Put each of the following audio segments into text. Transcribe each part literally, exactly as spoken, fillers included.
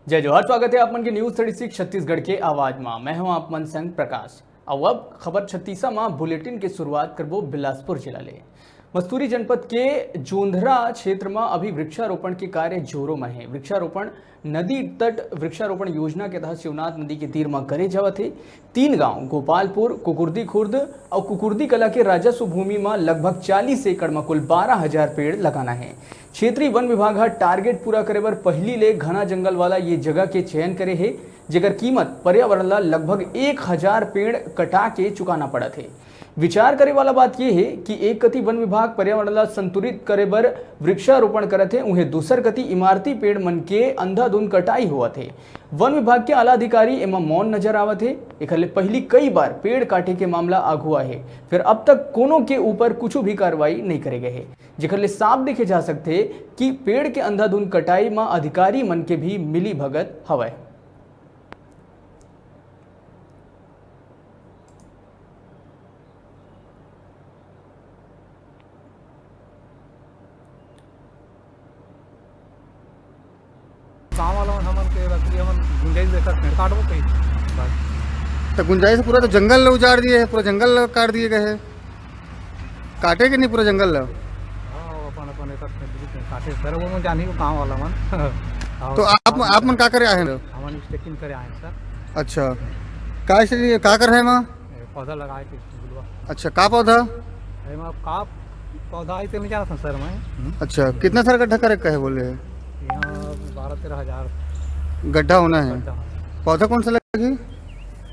जय जोहार, स्वागत हे आप मन के News Thirty Six छत्तीसगढ़ के आवाज मा। मैं हूं आप मन संग प्रकाश। अउ अब खबर छत्तीसा मा बुलेटिन के शुरुआत करबो बिलासपुर जिला ले। मस्तूरी जनपद के जोंधरा क्षेत्र मा अभी वृक्षारोपण के कार्य जोरों मा हे। वृक्षारोपण नदी तट वृक्षारोपण योजना के तहत शिवनाथ नदी के तीर मा करे जावत हे। तीन गांव गोपालपुर, कुकुर्दी खुर्द अउ कुकुर्दी कला के राजस्व भूमि मा लगभग चालीस एकड़ मा कुल बारह हजार पेड़ लगाना हे। क्षेत्रीय वन विभाग ह टारगेट पूरा करे बर पहिली ले घना जंगल वाला ये जगह के चयन करे हे, जेकर कीमत पर्यावरण ला लगभग एक हजार पेड़ कटा के चुकाना पड़त हे। विचार करे वाला बात ये हे कि एक कति वन विभाग पर्यावरण ला संतुलित करे बर वृक्षारोपण करत हे, उहें दूसर कति इमारती पेड़ मन के अंधाधुंध कटाई होवत हे। वन विभाग के आला अधिकारी एमा मौन नजर आवत हे। एखर ले पहिली कई बार पेड़ काटे के मामला आघू आए हे, फेर अब तक कोनो के ऊपर कुछु भी कार्रवाई नइ करे गए हे, जेखर ले साफ देखे जा सकथे कि पेड़ के अंधाधुंध कटाई म अधिकारी मन के भी मिली भगत हवय। गाँव वाला मन हमन के बकरी हमन गुंजाइश देखत पेड़ काटबो कही। बस। तो गुंजाइश पूरा तो जंगल उजाड़ दिए है, पूरा जंगल काट दिए गए है। काटे के नहीं पूरा जंगल ला? हाँ, वो अपन, अपन एक अपने दू तीन काटे, सर, वो मन जानी वो गाँव वाला मन। और तो आप, आप मन का करे आए हैं? हमन स्टेकिंग करे आए हैं, सर। अच्छा, का इसलिए, का कर रहे हैं वहाँ? ए, पौधा लगाए के गुलवा। अच्छा, का पौधा? एमा का पौधा है, तेल नहीं जानत हूँ, सर, मैं। अच्छा, कितना सारा गड्ढा करे का है बोले? यहाँ बारह तेरह हजार। गड्ढा होना है। गड्ढा। पौधा कौन सा लगही?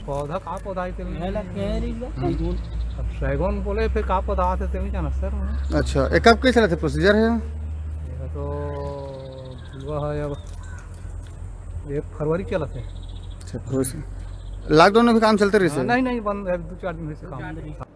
पौधा का पौधा है, तेल नहीं जानत। अब सैगोन बोले, फिर का पौधा आते, तेल नहीं जानत, सर, मैं। अच्छा, ये कब के चलत हे, प्रोसीजर है? ये तो गुलवा है, अब एक फरवरी चलत हे। अच्छा, फरवरी से। लॉकडाउन में भी काम चलते रहिस हे? हाँ, नहीं, नहीं, बंद है, दो चार दिन से काम।